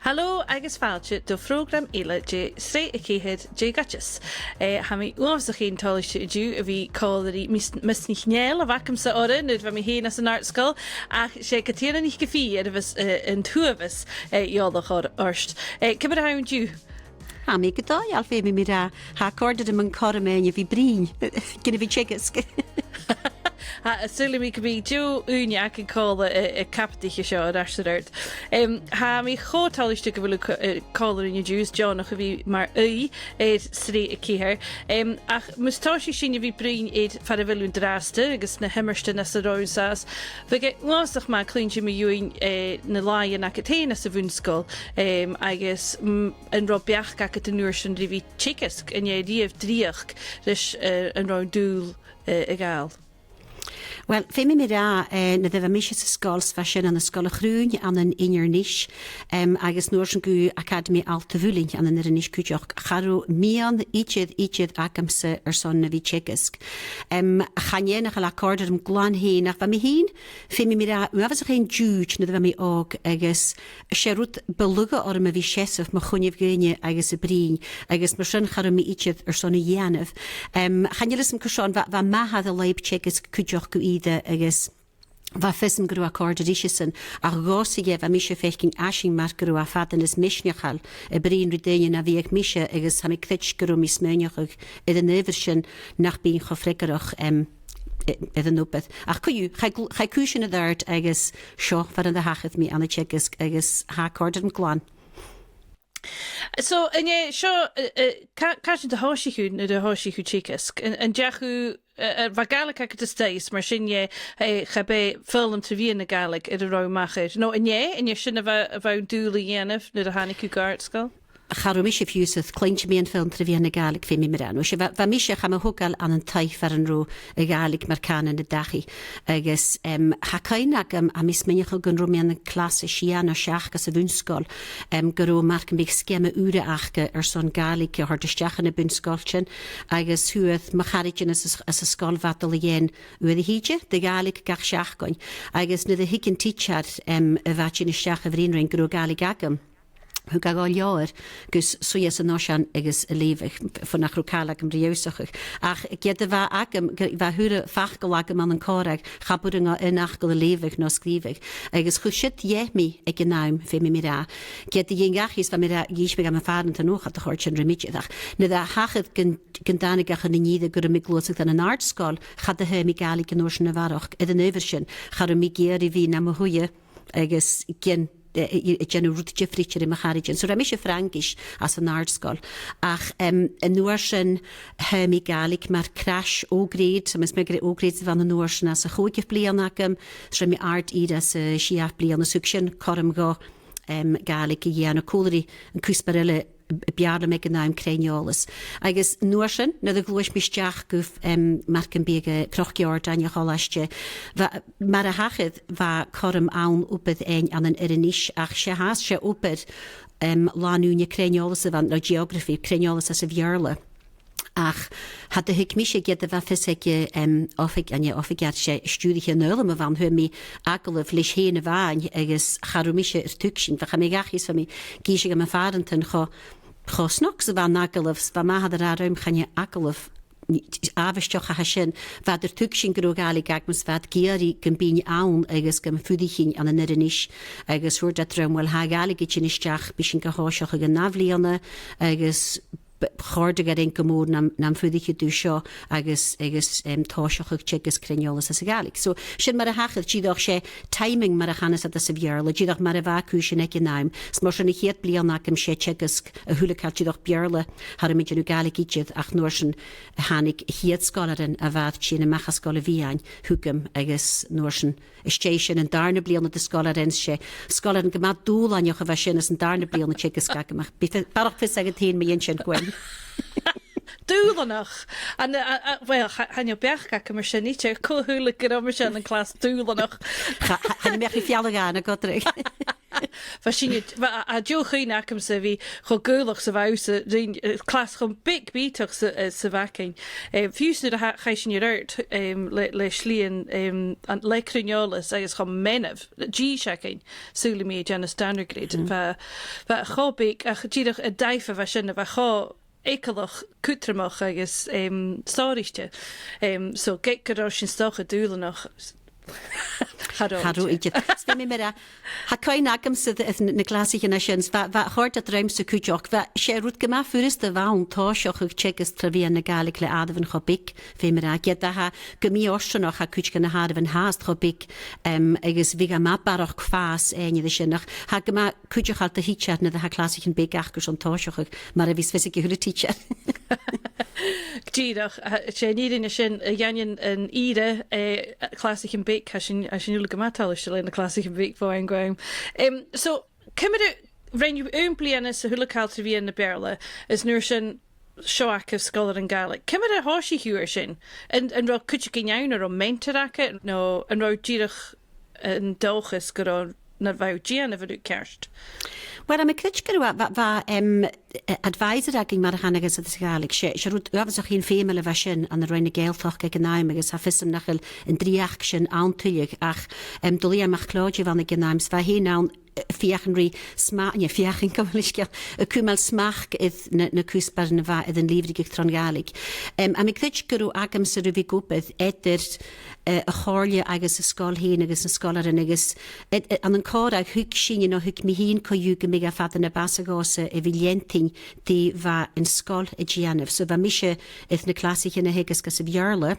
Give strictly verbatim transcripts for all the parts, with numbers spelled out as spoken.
Halò agus fàilte do phrògram eile de Shreath a Ceithir de dh'Oideas. Eh, tha mi uabhasach fhèin toilichte an-diugh a bhith còmhla ri Mis-, Misneachd Nèill a bh' agamsa oirre nuair a bha mi fhèin anns an àrd-sgoil, ach 's e Catrìona NicPhì air a bheil, eh, an t-uabhas, eh, eòlach oir, ort. Eh, ciamar a tha thu an-diugh? Tha mi gu dòigheil, feumaidh mi ràdh, tha e a' còrdadh rium an cothrom fhèin a bhith a' bruidhinn, gun a bhith a' teagasg. Tha, saoilidh mi gum bi deagh ùine againn còmhla, eh, a' cabadaich seo air ais air adhart. Em, tha mi cho toilichte gu bheil thu co-, eh, còmhla rinn an-diugh, 's deònach a bhith mar aoigh air Sreath a Ceithir. Em, ach mus tòisich sinn a bhith a' bruidhinn air far a bheil thu an-dràsta agus na h-iomairtean anns an robh thu an sàs, bhiodh e uabhasach math cluinntinn mu dheidhinn, eh, na làithean agad fhèin anns a' bhun-sgoil, em, agus, mm, an robh beachd agad an uair sin ri bhith a' teagasg, an e a-riamh dreuchd ris, eh, an robh thu an dùil, eh, a ghabhail? Uill, feumaidh mi ràdh, eh, nuair a bha mise san sgoil, 's bha sin ann an Sgoil a' Chrùin ann an Inbhir Nis, em, agus an uair sin gu Acadamaidh Allt a' Mhuilinn ann an Inbhir Nis cuideachd, cha robh miann idir, idir agamsa airson a bhith a' teagasg. Em, chan e nach eil e a' còrdadh rium glan fhèin, ach bha mi fhìn, feumaidh mi ràdh, uabhasach fhèin diùid nuair a bha mi òg, agus 's e rud bu lugha orm a bhith a' seasamh mu choinneamh dhaoine agus a' bruidhinn, agus mar sin cha robh mi idir airson a dhèanamh. Em, chan eil fhios agam carson, bha, bha m' athair an lùib teagasg cuideachd gu ìre agus bha fios agam gun robh e a' còrdadh risesan, ach dhòmhsa dheth bha mise a' faicinn aisean mar gun robh e fada nas misneachail a' bruidhinn ri daoine na bhiodh mise, agus tha mi creids gun robh mi a' smaoineachadh air an adhbhar sin nach bithinn cho freagarrach, em, a-, air an obair. Ach co-dhiù, chaidh gl-, chaidh cùisean air adhart agus seo far an do thachair mi ann an teagasg agus tha e a' còrdadh rium glan. So, an e seo, eh, eh, cà-, càit an do thòisich thu nuair a thòisich thu a' teagasg? An, an deach thu, eh, eh, bha Gàidhlig agad a-staigh, mar sin, eh, eh, cha b' e foghlam tro mheadhan na Gàidhlig air an robh thu a-mach air. No, an e, an e sin a bha, a bha thu an dùil a dhèanamh nuair a thàinig thu gu àrd-sgoil? Cha robh mise fiù 's a' cluinntinn mu foghlam tro mheadhan na Gàidhlig, feumaidh mi ràdh. No, 's e, bha, bha mise, chaidh mo thogail ann an taigh far an robh a' Ghàidhlig mar cànan na dachaigh. Agus, em, tha cuimhne agam, tha mi a' smaoineachadh gun robh mi ann an clas a sia no seachd anns a' bhun-sgoil, em, gun robh mar gum biodh sgeama ùr aca airson Gàidhlig a thoirt a-steach dha na bun-sgoiltean, agus fhuair mo charaidean anns a' s-, anns an sgoil, bha iad a' dol a dh'fhaighinn uair a thìde de Ghàidhlig gach seachdain. Agus nuair a thuig an tidsear, em, a bha a' tighinn a-steach a bhruidhinn rinn gun robh Gàidhlig agam, thug e dhomh leabhar gus suidhe san oisean agus a' leughadh, far nach robh càil agam ri ionnsachadh. Ach ged a bha agam, gu, bha a h-uile facal agam ann an còmhradh, cha b' urrainn dhomh aon fhacal a leughadh no a sgrìobhadh. Agus chuir siud dheth mi aig an àm, feumaidh mi ràdh. Ged a dh'fheuch mi, bha mi ag ràdh, dh'inns mi dha mo phàrantan, o, cha do chòrd sin rium idir. Ach nuair a thachair gun, gun tàinig e chun an ìre gun robh mi a' gluasad ann an àrd-sgoil, cha do thagh mi Gàidhlig an uair sin a bharrachd. Air an adhbhar sin, cha robh mi ag iarraidh a bhith nam shuidhe agus a' dèan-, eh, eh, a' dèanamh rud diofraichte ri mo charaidean. So, rinn mise Fraingis anns an àrd-sgoil. Ach, em, an uair sin, thagh mi Gàidhlig mar cras O-grade, so, mas math gur e O-grade a bh' ann an uair sin, anns a' chòigeamh bliadhna agam, 's rinn mi àrd-ìre anns a' siathamh bliadhna, 's thug sin cothrom dhomh, em, Gàidhlig a dhèanamh, còmhla ri an cuspair eile b-, b' fheàrr leam aig an àm, cruinn-eòlas. Agus an uair sin, nuair a ghluais mi a-steach gu, em, mar gum biodh, eh, Cnoc Iòrdain a' cholaiste, bha, mar a thachair, bha cothrom ann obair fhaighinn ann an Inbhir Nis, ach 's e, tha, 's e obair, em, làn-ùine cruinn-eòlas a bh' ann, no geography, cruinn-eòlas anns a' Bheurla. Ach cha do thuig mise ged a bha fios aig, em, oifig-, an e oifigear, 's e stiùiriche an fhoghlaim a bh' ann, thagh mi agallamh leis fhèin a-mhàin, agus cha robh mise air tuigsinn. Bha, chaidh mi dhachaigh is bha mi ag innse dha mo phàrantan cho, cho snog 's a bha an agallamh, 's bha m' athair ag ràdh rium, chan e agallamh àbhaisteach a tha sin. Bha iad air tuigsinn gun robh Gàidhlig agam, 's bha iad ag iarraidh gum bithinn ann agus gum fuirichinn ann an Inbhir Nis. Agus thuirt iad rium, uill, tha Gàidhlig a' tighinn a-steach, bidh sinn ga thòiseachadh an ath-bhliadhna, agus b-, chòrdadh e rinn gu mòr nam, nam fuiricheadh tu seo agus, agus, em, tòiseachadh teagasg cruinn-eòlas anns a' Ghàidhlig. So, sin mar a thachair, dìreach 's e timing mar a chanas iad anns a' Bheurla, dìreach mar a bha cùisean aig an àm. 'S mar sin a' chiad bhliadhna agam, 's e teagasg a h-uile càil, dìreach Beurla, cha robh mi a' dèanamh Gàidhlig idir, ach an uair sin thàinig a' chiad sgoilearan a bha a' tighinn a-mach à Sgoil a' Mheadhain thugam, agus an uair sin às dèidh sin an dàrna bliadhna de sgoilearan, 's e sgoilearan gu math dùbhlanach a bha sin, anns an dàrna bliadhna teagaisg agam, ach bidh fi-, barrachd fios agad fhèin mu dheidhinn sin, Gwen. Dùbhlanach! An, a, a, uill, cha, chan eil beachd agam air sin idir, cò thuigeadh gun robh mise ann an clas dùbhlanach? Cha, cha, chan eil mi ach a' faireachdainn gu dearbh. Bha sin, bha, a, a, deagh chuimhne agamsa a bhith cho gaolach 's a bha thusa, rinn, eh, clas cho beag bìodach 's a, eh, 's a bh' againn. Eh, fiù 's nuair a tha, chaidh sinn air adhart, em, le, le slighean, em, an, le cruinn-eòlas agus cho meanbh, dithis againn, saoilidh mi, a' dèanamh standard grade. Bha, bha e cho beag, ach dìreach an dàimh a bha sin, a bha cho eagalach cudromach agus, em, sònraichte. Em, so, ged gun robh sinn 's dòcha dùbhlanach, cha robh. Cha robh idir. Is feumaidh mi ràdh, tha cuimhne agamsa air, air na clasaichean a sin, bha, bha, chòrd iad riumsa cuideachd. Bha, 's e rud gu math furasta a bh' ann tòiseachadh teagasg tro mheadhan na Gàidhlig le àireamhan cho beag, feumaidh mi ràdh. Ged a tha e gu mì-fhortanach, tha cuid de na h-àireamhan fhathast cho beag, em, agus bhiodh e math barrachd fàs fhaighinn air sin, ach tha e gu math cuideachail do thidsear nuair a tha clasaichean beaga aca airson tòiseachadh, mar a bhios fios aig a h-uile tidsear. Dìreach, a, 's e an fhìrinn a tha sin, a dhèanamh an ìre, eh, clasaichean beag, tha sinn, tha sinn uile gu math toilichte le na clasaichean beag bho àm gu àm. Em, so, ciamar a, rinn thu aon bhliadhna sa h-uile càil tro mheadhan na Beurla, is an uair sin seo agaibh sgoilearan Gàidhlig. Ciamar a thòisich thu air sin? An, an robh cuideigin ann, an robh mentor agad, no an robh dìreach an dòchas gun robh, nach robh thu a' dèanamh an rud ceart? Uill, tha mi a' creids gun robh, bha, bha, em, advisor againn, mar a thàinig iad sa Ghàidhlig. 'S e, 's e rud uabhasach fhèin feumail a bha sin ann an Roinn na Gàidhealtachd aig an àm, agus tha fios agam nach eil an dreuchd sin ann tuilleadh, ach, em, Dòmhnall MacLeòid a bh' ann aig an àm, 's bha e fhèin ann, eh, feuchainn ri sma-, no feuchainn, gabh mo leisgeul, a' cumail smachd air na, na cuspairean a bha air an lìbhrigeadh tron Ghàidhlig. Em, tha mi a' creids gun robh agamsa ri bhith ag obair eadar, eh, a' chomhairle agus an sgoil fhèin agus na sgoilearan agus, eh, eh, ann an còmhradh, thug sinne, no thug mi fhìn co-dhiù, gum biodh e fada na b' fhasa dhòmhsa a bhith a' leantainn dè bha an sgoil a' dèanamh. So bha mise air na clasaichean a theagasg anns a' Bheurla,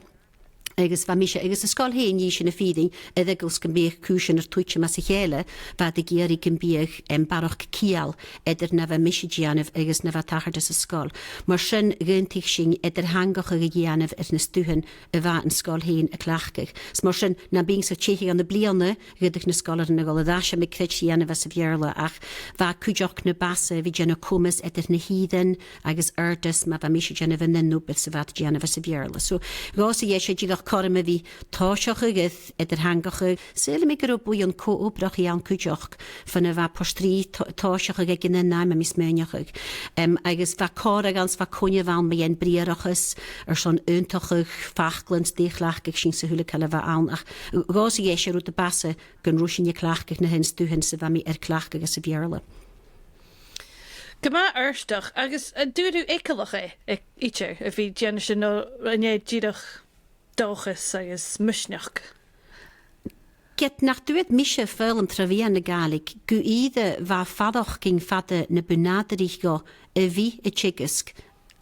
agus bha mise, agus an sgoil fhèin, nì sinn an fhìrinn, air eagal 's gum biodh cùisean air tuiteam às a chèile, bha iad ag iarraidh gum biodh, em, barrachd ceangal eadar na bha mise a' dèanamh agus na bha a' tachairt anns an sgoil. Mar sin, dh'aontaich sinn eadar-theangachadh a dhèanamh air na stuthan a bha an sgoil fhèin a' cleachdadh. Is mar sin, nam bithinn-sa a' teicheadh ann am bliadhna, dh'fhaodadh na sgoilearan a dhol air ais, tha mi a' creids, a dhèanamh anns a' Bheurla, ach bha e cuideachd na b' fhasa a bhith a' dèanamh coimeas eadar na h-ìrean agus adhartas, mar a bha mise a' dèanamh an aon obair 's a bha iad a' dèanamh anns a' Bheurla. So, dhòmhsa dh'fheuch e dìreach cothrom a bhith a' tòiseachadh air eadar-theangachadh. Saoilidh mi gun robh buidheann co-obrach ann cuideachd bhon a bha Port Rìgh to-, tòiseachadh aig an aon àm, tha mi a' smaoineachadh. Em, agus bha còmhradh ann 's bha coinneamh ann mu dheidhinn briathrachas airson aontachadh, faclan 's dè chleachdadh sinn 's a h-uile càil a bha ann. Ach dhòmhsa dh'fheuch e rud a b' fhasa gun robh sinn a' cleachdadh na h-aon stuthan 's a bha mi air cleachdadh anns a' Bheurla. Gu math àrdach, agus an d' fhuair thu eagalach e, e, idir, a bhith a' dèanamh sin, no an e dìreach dòchas agus misneachd? Ged nach d' fhuair mise foghlam tro mheadhan na Gàidhlig, gu ìre bha faireachdainn fada na bu nàdarraiche dhomh a bhith a' teagasg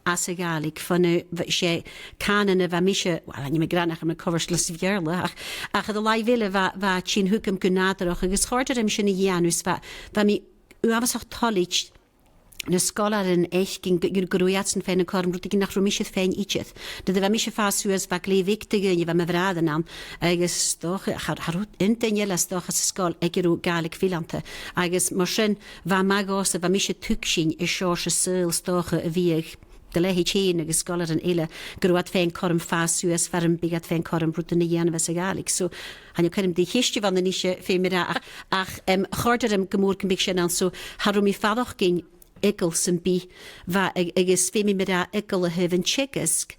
anns a' Ghàidhlig, far an robh, 's e cànan a bha mise, uill, chan eil mi ag ràdh nach robh mi a' cofhurtail leis a' Bheurla, ach, ach air an làimh eile bha, bha e a' tighinn thugam gu nàdarrach, agus chòrd e rium sin a dhèanamh, 's bha, bha mi uabhasach toilichte na sgoilearan fhaicinn gu, gu, gun robh iadsan a' faighinn an cothrom, rudeigin nach robh mise air faighinn idir. Nuair a bha mise a' fàs suas, bha glè bheag de dhaoine, bha mo bhràthair ann, agus 's dòcha, cha, cha robh aon duine eile 's dòcha sa sgoil aig an robh Gàidhlig fileanta. Agus mar sin, bha e math dhòmhsa, bha mise a' tuigsinn an seòrsa saoghail 's dòcha a bhiodh do leithid fhèin agus sgoilearan eile, gun robh iad a' faighinn cothrom fàs suas far am biodh iad a' faighinn cothrom rudan a dhèanamh anns a' Ghàidhlig. So, chan eil cuimhn' agam dè a' cheist a bh' ann a-nis, feumaidh mi ràdh, ach, ach, em, chòrd e rium gu mòr gum biodh sin ann, so cha robh mi a' faireachdainn eagal sam bith, bha, a-, agus feumaidh mi ràdh eagal a thaobh an teagaisg,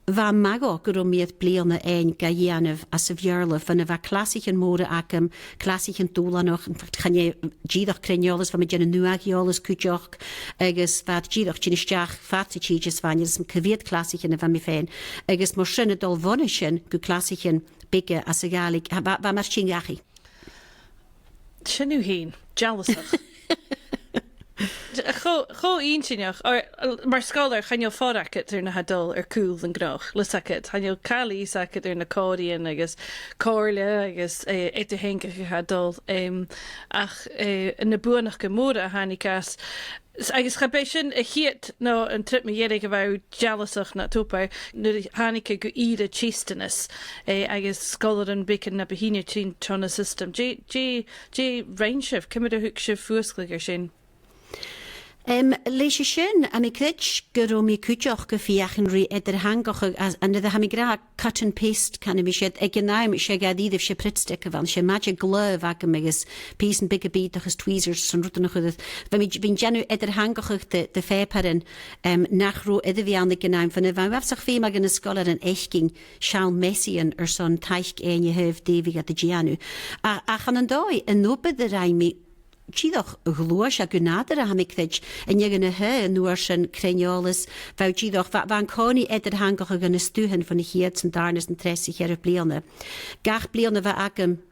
bha e math dhomh gun robh mi air bliadhna fhaighinn ga dhèanamh anns a' Bheurla, far an robh clasaichean mòra agam, clasaichean dùbhlanach, in fact, chan e dìreach cruinn-eòlas, bha mi a' dèanamh nuadh-eòlas cuideachd, agus bha iad dìreach a' tighinn a-steach fad na tìde is bha, chan eil fhios agam cò mheud clasaichean a bha mi fhèin, agus mar sin a' dol bhon a sin gu clasaichean beaga anns a' Ghàidhlig, bha, bha e mar sin dhachaigh. Sin thu fhèin, dealasach. Cho, cho inntinneach, oir, mar sgoilear, chan eil fòrag agad air na tha dol air cùl nan gnothach, leis agad, chan eil càil a dh'fhios agad air na còmhraidhean agus comhairle agus, eh, eadar-theangachadh a tha dol, em, ach, eh, na buannachdan mòra a thàinig às, s-, agus cha b' e sin a' chiad, no an trip mu dheireadh a bha thu dealasach nad obair, nuair a thàinig thu gu ìre teisteanas, eh, agus sgoilearan beagan na bu shine a' tighinn tron an siostam. Dè, dè, dè rinn sibh, ciamar a thug sibh fuasgladh air sin? Em, leis a sin, tha mi a' creids' gun robh mi cuideachd a' feuchainn ri eadar-theangachadh, agus an rud a tha mi ag ràdh, cut and paste, canaidh mise, aig an àm, 's e gu dearbh, 's e Pritt Stick a bh' ann, 's e maide glaodh a bh' agam agus pìosan beaga bìodach is tweezers 's an rud a chuireadh. Bha mi, bha mi a' dèanamh eadar-theangachadh de, de phàipearan, em, nach robh air a bhith ann aig an àm, bhon a bha uabhasach feumail dha na sgoilearan fhaicinn seann mheasaidhean airson taic fhaighinn a thaobh dè bhiodh iad a' dèanamh. Ach, ach ann an dòigh, an obair a rinn mi, dìreach a ghluais e gu nàdarra, tha mi a' creids', an dèidh a h-aon uair sin cruinn-eòlais, bha dìreach, bha, bha an-còmhnaidh eadar-theangachadh dha na stuthan bhon a' chiad 's an dàrna 's an treas 's a' cheathramh bliadhna. Gach bliadhna bha agam,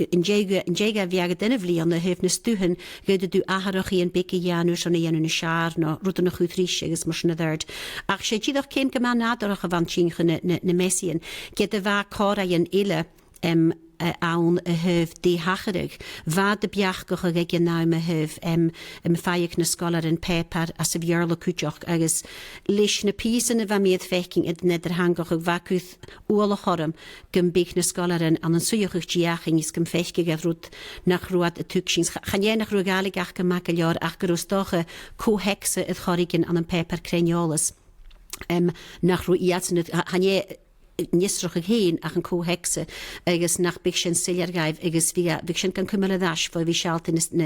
an dèidh, an dèidh a bhith agad aon bhliadhna, a thaobh na stuthan, dh'fhaodadh tu atharrachaidhean beaga a dhèanamh airson a dhèanamh nas fheàrr no rudan a chur ris agus mar sin air adhart. Ach 's e dìreach ceum gu math nàdarrach a bh' ann tighinn chun na, na, na measaidhean. Ged a bha còraichean eile, em, eh, ann a thaobh dè thachradh, bha iad a' beachdachadh aig an àm a thaobh, em, em, faigheadh na sgoilearan pàipear anns a' Bheurla cuideachd, agus leis na pìosan a bha mi air faicinn aig an eadar-theangachadh, bha e a' cur uallach orm gum biodh na sgoilearan ann an suidheachadh deuchainn is gum faiceadh iad rud nach robh iad a' tuigsinn. Cha-, chan e nach robh a' Ghàidhlig aca math gu leòr, ach gun robh 's dòcha co-theacsa air choreigin ann am pàipear cruinn-eòlais, em, nach robh iadsan, cha-, chan e an fhiosrachadh fhèin ach an co-theacsa, agus nach biodh sin soilleir dhaibh, agus bhiodh, bhiodh sin gan cumail air ais bho bhith a' sealltainn na,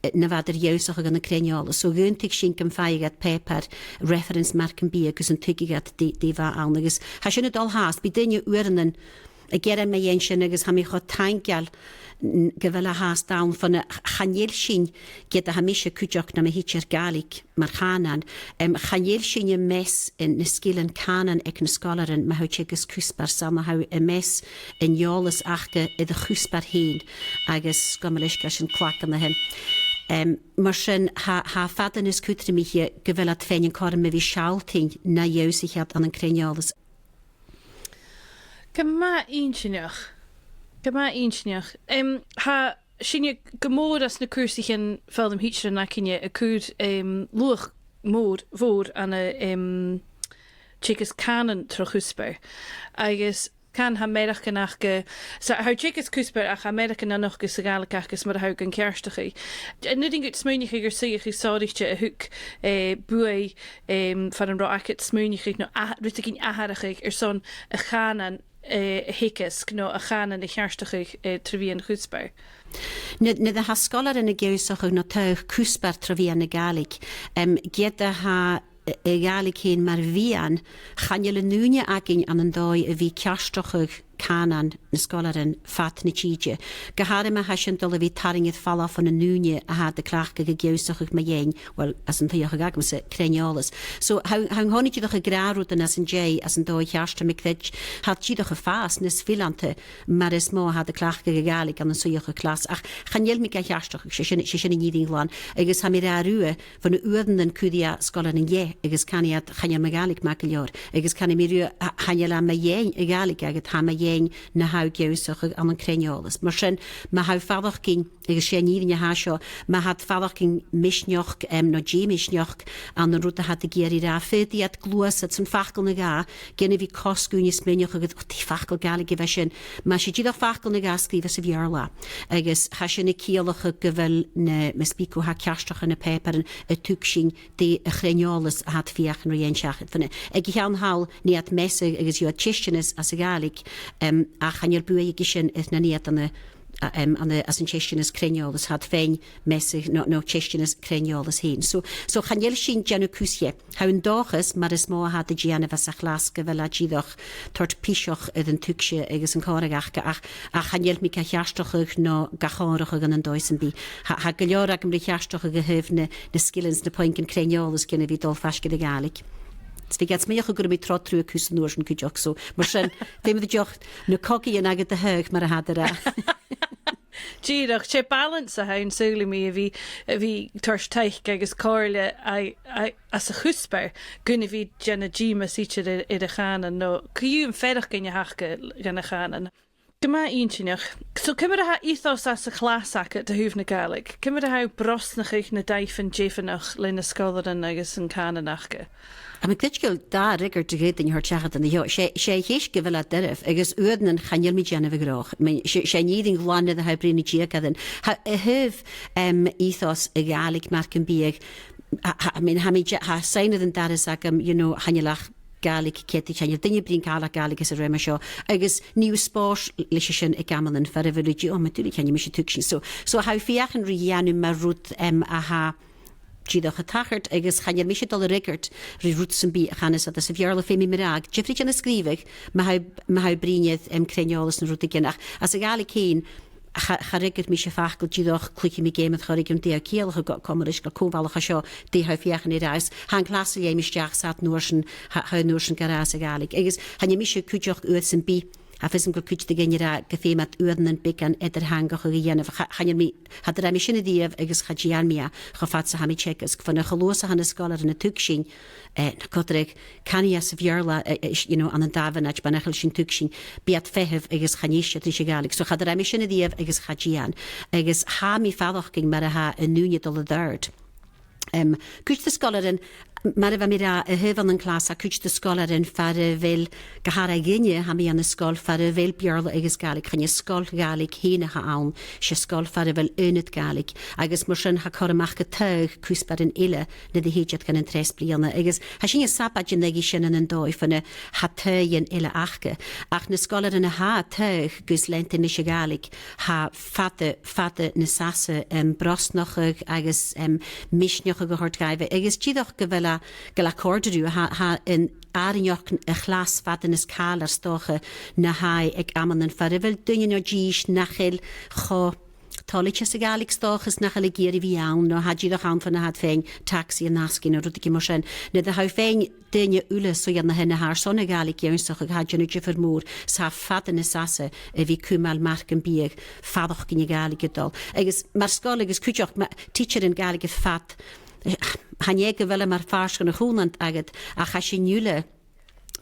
na, na bha iad air ionnsachadh ann an cruinn-eòlas. So dh'aontaich sinn gum faigheadh iad pàipear reference mar gum biodh gus an tuigeadh iad dè, dè bha ann. Agus tha sin a' dol fhathast. Bidh daoine uaireannan a' gearan mu dheidhinn sin agus tha mi cho taingeil n-, gu bheil e fhathast ann, fon a ch-, chan eil sinn, ged a tha mise cuideachd nam thidsear Gàidhlig mar chànan, em, chan eil sinn a' meas, eh, na sgilean cànain aig na sgoilearan ma tha thu a' teagasg cuspair, 's ann a tha thu a' meas an eòlas aca air a' chuspair fhèin, agus gabh mo leisgeul, sin clag an-sin. Em, mar sin, tha, tha e fada nas cudromaiche gu bheil iad fhèin an cothrom a bhith a' sealltainn na dh'ionnsaich iad ann an cruinn-eòlas. Gu math inntinneach. Gu math inntinneach. Em, tha sinne gu mòr anns na cùrsaichean foghlam thidsearan againne a' cur, em, luach mòr, mhòr ann an, em, teagasg cànain tro chuspair. Agus can tha mearachdan aca, so tha teagasg cuspair ach tha mearachdan a-nochd sa Ghàidhlig aca 's mar a tha iad gan ceartachadh. An urrainn dhut smaoineachadh air suidheachadh sònraichte a thug, eh, buaidh, em, far an robh agad smaoineachadh no a-, rudeigin atharrachadh airson a' chànain, eh, a theagasg no a' chànan a cheartachadh, eh, tro mheadhan chuspair? Nuair, nuair a tha sgoilearan ag ionnsachadh no taghadh cuspair tro mheadhan na Gàidhlig, em, ged a tha a' Ghàidhlig fhèin mar mheadhan, chan eil an ùine againn ann an dòigh a bhith a' ceartachadh cànan nan sgoilearan fad na tìde. Gu h-àraidh ma tha sinn a' dol a bhith tarraing air falbh on an ùine a tha iad a' cleachdadh ag ionnsachadh mu dheidhinn, uill, anns an t-suidheachadh agamsa, cruinn-eòlas. So, tha, tha an-còmhnaidh dìreach ag ràdh rudan às an dèidh, às an dòigh cheart, tha mi a' creids', tha iad dìreach a' fàs nas fileanta mar as motha a tha iad a' cleachdadh a' Ghàidhlig ann an suidheachadh clas. Ach chan eil mi ga cheartachadh, 's e sin, 's e sin an fhìrinn glan. Agus tha mi ag ràdh riutha, bhon uaireannan cuiridh e sgoilearan dheth, agus canaidh iad, chan eil mo Ghàidhlig math gu leòr, agus canaidh mi riutha, a, chan eil e mu dheidhinn a' Ghàidhlig agad, tha e mu dheidhinn na tha thu ag ionnsachadh ann an cruinn-eòlas. Mar sin, ma tha thu a' faireachdainn, agus 's e an fhìrinn a tha seo, ma tha thu a' faireachdainn misneachd, em, no dè misneachd ann an rud a tha iad ag iarraidh ràdh, faodaidh iad gluasad, 's ann facal no dhà, gun a bhith cosg ùine smaoineachadh, "O, dè am facal Gàidhlig a bha sin?" Ma 's e dìreach facal no dhà, sgrìobh às a' Bheurla. Agus tha sin a' ciallachadh gu bheil na, mus bi cò tha ceartachadh na pàipearan a' tuigsinn dè a' chruinn-eòlas a tha iad a' feuchainn ri fhaighinn seachad. Fhad 's, aig a' cheann thall, nì iad measadh agus gheibh iad teisteanas às a' Ghàidhlig, em, ach chan eil buaidh aige sin air na nì iad ann an, a, em, ann an, às an teisteanas cruinn-eòlas, tha iad a' faighinn measadh no, no teisteanas cruinn-eòlas fhèin. So, so chan eil sinn a' dèanamh cus dheth. Tha an dòchas, mar as motha a tha iad a' dèanamh anns a' chlas, gu bheil e dìreach a' toirt piseach air an tuigse agus an còmhradh aca, ach, ach chan eil mi ga cheartachadh no ga chomharrachadh ann an dòigh sam bith. Tha, tha gu leòr agam ri cheartachadh a thaobh na, na sgilean 's na puingean cruinn-eòlas gun a bhith a' dol faisg air a' Ghàidhlig. 'S bhiodh iad a' smaoineachadh gun robh mi tro thruagh cus an uair sin cuideachd, so mar sin, feumaidh tu dìreach na cogaidhean agad a thaghadh, mar a tha iad ag ràdh. Dìreach, 's e balance a th' ann, saoilidh mi, a bhith, a bhith a' toirt taic agus comhairle a, a, às a' chuspair, gun a bhith a' dèanamh dìmeas idir air, air a' chànan, no co-dhiù am faireachdainn a th' aca dhan a' chànan. Gu math inntinneach. So, ciamar a tha ethos anns a' chlas agad a thaobh na Gàidhlig? Ciamar a tha thu a' brosnachadh na dàimhean deimhinneach leis na sgoilearan agus an cànan aca? Tha mi a' creidsinn gu bheil dà fhreagairt a dh'fhaodainn a thoirt seachad an seo. 'S e, 's e a cheist gu bheil e doirbh, agus uaireannan chan eil mi a' dèanamh a' ghnothach. I mean, 's e, 's e an fhìrinn ghlan a tha a' bruidhinn an-diugh. Tha, a thaobh, em, ethos a' Ghàidhlig mar gum biodh, tha, tha, I mean, tha mi de-, tha soidhne den doras agam, you know, chan eil ach Gàidhlig ceadaithe, chan eil duine a' bruidhinn càil ach Gàidhlig anns an rùm seo, agus nì thu spòrs leis a sin aig amannan far a bheil thu, o, ma duilich, chan eil mise a' tuigsinn. So, so tha thu a' feuchainn ri dhèanamh mar rud, em, a tha dìreach a' tachairt, agus chan eil mise a' dol a fhreagairt ri rud sam bith a chanas iad anns a' Bheurla. Feumaidh mi ràdh, diofraichte na sgrìobhadh, ma tha, ma tha thu a' bruidhinn air, em, cruinneolas no rudeigin, ach anns a' Ghàidhlig fhèin, cha, cha fhreagair mise facal dìreach, cluichidh mi geama air choreigin, dè tha ciallachadh, co-, coma ris, gu comhfhurtach an seo, dè tha thu a' feuchainn ri ràdh. Tha an clas a leum a-steach, 's iad an uair sin, tha, tha an uair sin ga ràdh sa Ghàidhlig. Agus chan eil mise cuideachd uair sam bith, tha fhios agam gu bheil cuid de dhaoine ag ràdh gum feum iad uaireannan beagan eadar-theangachadh a dhèanamh. Cha, chan eil mi, cha do rinn mi sin a-riamh agus cha dèan mi e cho fad 's a tha mi a' teagasg. Bhon a h-uile sìon a tha na sgoilearan a' tuigsinn, eh, na cothrom, canaidh e sa Bheurla, eh, eh, you know, ann an dà mhionaid, mura h-eil sinn a' tuigsinn, bidh iad a' feitheamh agus chan fheum iad ris a' Ghàidhlig. So cha do rinn mi sin a-riamh agus cha dèan. Agus tha mi a' faireachdainn mar a tha an ùine a' dol air adhart. Em, cuid de sgoilearan, mar a bha mi ag ràdh, a thaobh ann an clas, tha cuid de sgoilearan far a bheil, gu h-àraidh dhuinne, tha mi ann an sgoil far a bheil Beurla agus Gàidhlig, chan e sgoil Ghàidhlig fhèin a th' ann, 's e sgoil far a bheil aonad Gàidhlig, agus mar sin tha cothrom aca taghadh cuspairean eile nuair a thèid iad dhan an treas bliadhna, agus tha sinne sabaid an aghaidh sin ann an dòigh, far na tha taghadh eile aca. Ach na sgoilearan a tha a' taghadh gus leantainn leis a' Ghàidhlig, tha fada, fada nas fhasa, em, brosnachadh agus, em, misneachadh a thoirt dhaibh, agus dìreach gu bheil e, gu bheil e a' còrdadh riutha, tha, tha an àrainneachd a' chlas fada nas càilear 's dòcha na tha e aig amannan far a bheil duine no dithis nach eil cho toilichte sa Ghàidhlig 's dòcha, is nach eil ag iarraidh a bhith ann, no tha e dìreach ann far na tha iad fhèin, tagsaidh an-asgaidh no rudeigin mar sin. Nuair a tha thu a' faighinn daoine uile suidhe ann a shin a tha airson a' Ghàidhlig ionnsachadh, tha e a' dèanamh diofar mòr, 's tha e fada nas fhasa a bhith a' cumail mar gum biodh faireachdainn a' Ghàidhlig a' dol. Agus mar sgoil agus cuideachd, ma-, tidsearan Gàidhlig air fad, chan e gu bheil e mar phàirt dhen a' chùmhnant agad, ach tha sinn uile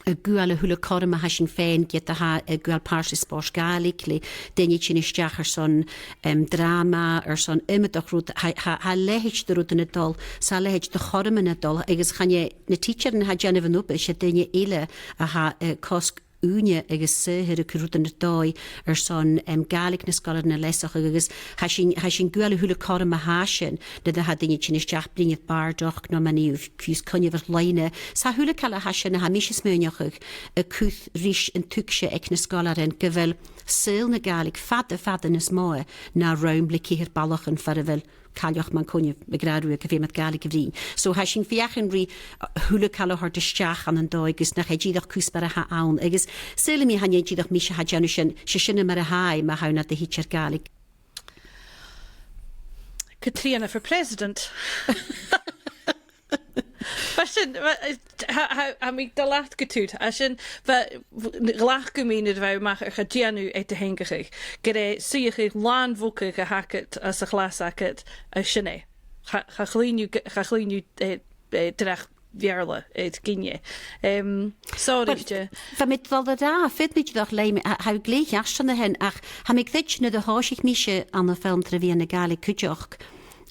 a' gabhail a h-uile cothrom a tha sinn fhèin, ged a tha, a' gabhail pàirt ann an spòrs Gàidhlig, le daoine a' tighinn a-steach airson, em, dràma, airson iomadach rud, tha, tha, tha leithid de rudan a' dol, 's tha leithid de chothroman a' dol, agus chan e na tidsearan a tha a' dèanamh an obair, 's e daoine eile a tha, eh, cosg ùine agus saothair a' cur rudan air dòigh airson, em, Gàidhlig na sgoilearan a leasachadh, agus tha sinn, tha sinn a' gabhail a h-uile cothrom a tha sin, nuair a tha daoine a' tighinn a-steach, bruidhinn air bàrdachd, no ma nì thu fiù 's coinneamh air loidhne. 'S tha a h-uile càil a tha sin, a tha mise a' smaoineachadh, a' cur ris an tuigse aig na sgoilearan gu bheil saoghal na Gàidhlig fada, fada nas motha na rùm le ceithir ballachan far a bheil cailleach mun coinneamh, ag ràdh riutha gum feum iad Gàidhlig a bhruidhinn. So tha sinn a' feuchainn ri, uh, a h-uile càil a thoirt a-steach ann an dòigh gus nach e dìreach cuspair a th' ann. Agus saoilidh mi chan e dìreach mise a tha a' dèanamh sin, 's e sin mar a tha e, ma tha thu nad thidsear Gàidhlig. Catrìona for President. Mar sin, ma-, eh, tha, tha, tha mi a' dol leat gu tur. Mar sin, bha, ghlac thu mi nuair a bha thu a-mach air cha dèan thu air do theangachadh. Gur e suidheachadh làn bhogadh a th' agad anns a' chlas agad, a sin e. Cha, cha chluinn thu g-, cha chluinn thu, eh, eh, dreach Bheurla air gin. Em, sònraichte. Bha mi a' dol a ràdh, feumaidh mi dìreach leum, tha, tha thu glè cheart an sin, ach tha mi a' creidsinn nuair a thòisich mise ann am foghlam tro mheadhan na Gàidhlig cuideachd,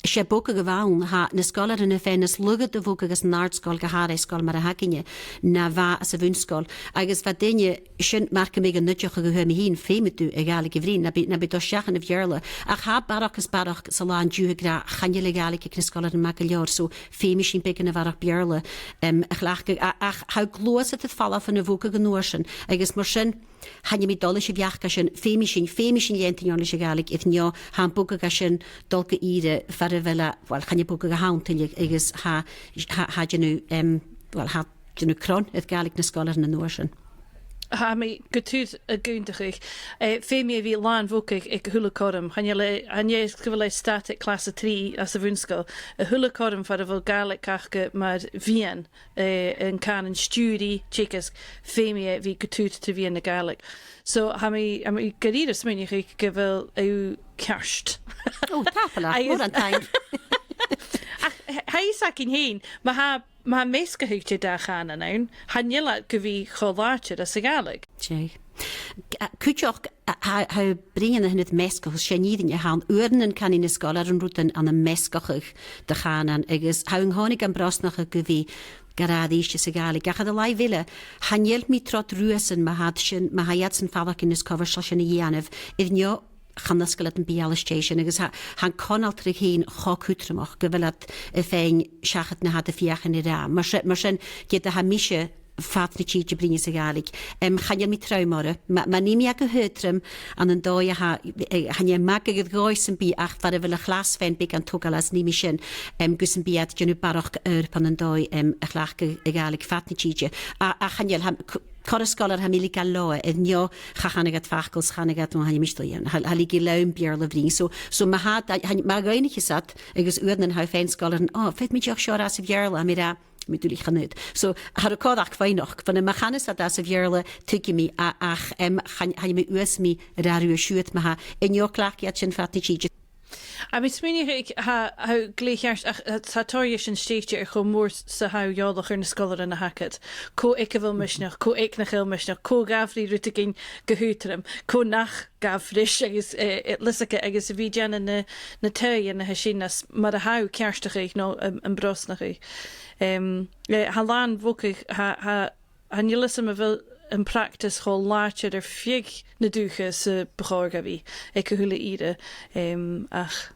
's e bogadh a bh' ann, tha na sgoilearan a' faighinn nas lugha de bhogadh anns an àrd-sgoil gu h-àraidh sgoil mar a th' againne, na bha anns a' bhun-sgoil. Agus bha daoine, sin mar gum biodh an oideachadh a fhuair mi fhìn, feumaidh tu a' Ghàidhlig a bhruidhinn, na bi, na bi dol a-steach ann am Beurla. Ach tha barrachd is barrachd san là an-diugh ag ràdh, chan eil a' Ghàidhlig aig na sgoilearan math gu leòr, so feumaidh sinn beagan a bharrachd Beurla, em, a chleachdadh. A, ach tha gluasad air falbh bhon a' bhogadh an uair sin, agus mar sin, chan eil mi a' dol leis a' bheachd sin, feumaidh sinn, feumaidh sinn leantainn oirnn leis a' Ghàidhlig, air neo, tha am bogadh sin a' dol gu ìre far a bheil e, well, chan e bogadh a th' ann tuilleadh, agus tha, tha, tha e a' dèanamh, em, well, tha e a' dèanamh cron air Gàidhlig na sgoilearan an uair sin. Tha mi gu tur ag aontachadh. Eh, feumaidh e bhith làn bhogadh aig a h-uile cothrom. Chan eil e, chan e gu bheil e static clas a trì anns a' bhun-sgoil. A h-uile cothrom far a bheil Gàidhlig aca mar mheadhan, eh, an cànan stiùiridh, teagasg, feumaidh e bhith gu tur tro mheadhan na Gàidhlig. So, tha mi, tha mi gu rìribh a' smaoineachadh gu bheil thu ceart. Ò, tapadh leat, agus mòran taing. Ach, tha fhios againn fhèin, ma tha, ma tha measgachadh de dhà chànan ann, chan eil iad gu bhith cho làidir anns a' Ghàidhlig. Seadh. Cuideachd, tha, tha bruidhinn air an t-seann fhìrinn a th' ann, uaireannan canaidh na sgoilearan rudan ann am measgachadh de chànan, agus tha an còmhnaidh gam brosnachadh gu bhith gu math dìreach sa Ghàidhlig. Ach air an làimh eile, chan eil mi tro dhruasan ma tha iad sin, ma tha iadsan a' faireachdainn nas cofhurtail sin a dhèanamh, air neo chan fhosgail iad am beul-aithris sin, agus tha, tha an conaltradh fhèin cho cudromach gu bheil iad a' faighinn seachad na tha iad a' feuchainn ri ràdh. Mar sin, mar sin, ged a tha mise fad na tìde a' bruidhinn sa Ghàidhlig, em, chan eil mi trom orra. Ma, ma nì mi e gu h-aotrom, ann an dòigh a tha, eh, chan eil mi ag ràdh gu bheil e math gu leòr sam bith, ach far a bheil a' chlas fhèin beagan togail às, nì mi sin, em, gus am bi iad a' dèanamh barrachd oidhirp ann an dòigh, em, a chleachdadh a' Ghàidhlig fad na tìde. A, ach chan eil, tha, c-, corra sgoilear tha mi a' leigeil leotha, air neo cha chanadh iad facal, 's chanadh iad, o, chan eil mise a' dol a dhèanamh. Tha, tha leithid làn Beurla a bhruidhinn. So, so ma tha, tha, ma dh'fhaoidnicheas iad, agus uaireannan tha thu a' faighinn sgoilearan, o, faodaidh mi dìreach seo a ràdh sa Bheurla, tha mi ag ràdh, mi duilich, chan fhaod. So, cha robh còir ach faighneachd. Bhon a ma chanas iad e sa Bheurla, tuigidh mi, a, ach, em, chan, chan eil mi uabhasach mì-ràdh riutha siud ma tha, air neo cleachdaidh iad sin fad na tìde. Tha mi a' smaoineachadh, tha, tha thu glè cheart, ach, eh, tha tòrr dhen sin stèidhichte air cho mòr 's a tha thu eòlach air na sgoilearan a th' agad. Cò aig a bheil misneachd, cò aig nach eil misneachd, cò ghabh ri rudeigin gu h-aotrom, cò nach ghabh ris agus, eh, eh, leis a' gh-, agus a bhith a' dèanamh na, na taghaidhean a tha sin às mar a tha thu a' ceartachadh no am, am brosnachadh. Em, eh, tha làn bhogadh, tha, tha, chan eil fhios agam a bheil am practice cho làidir air feadh na dùthcha 's a bu chòir a bhith aig a h-uile ìre, em, ach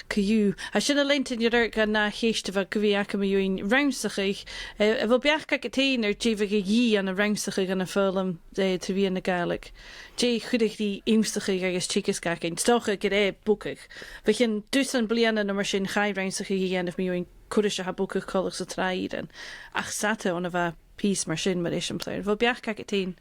co-dhiù. Tha sin a' leantainn air adhart dhan ath cheist a bha gu bhith agam mu dheidhinn rannsachadh, eh, a bheil beachd agad fhèin air dè bhiodh a dhìth ann an rannsachadh ann am foghlam, eh, tro mheadhan na Gàidhlig? Dè chuireadh ri ionnsachadh agus teagasg againn? 'S dòcha gur e bogadh. Bha e ann dusan bliadhna no mar sin, chaidh rannsachadh a dhèanamh mu dheidhinn cò ris a tha bogadh coltach san tràth-ìrean. Ach 's fhada on a bha pìos mar sin mar eisimpleir. A bheil beachd agad fhèin?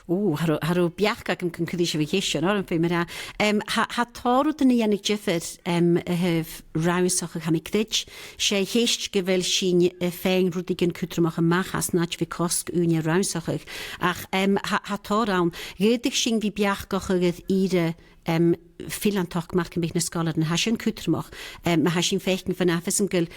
Ò, cha robh, cha robh beachd agam gun cuireadh sibh a' cheist sin orm, feumaidh mi ràdh. Em, tha, tha tòrr rudan a dhèanadh diofar, em, a thaobh rannsachadh, tha mi a' creids'. 'S e a' cheist gu bheil sinn a' faighinn rudeigin cudromach a-mach às, an àite a bhith cosg ùine rannsachadh. Ach, em, tha, tha tòrr ann. Dh'fhaodadh sinn a bhith beachdachadh air ìre em, fileantachd mar gum biodh na sgoilearan. Tha sin cudromach, em, ma tha sinn a' faicinn far nach eil fhios agam gu bheil,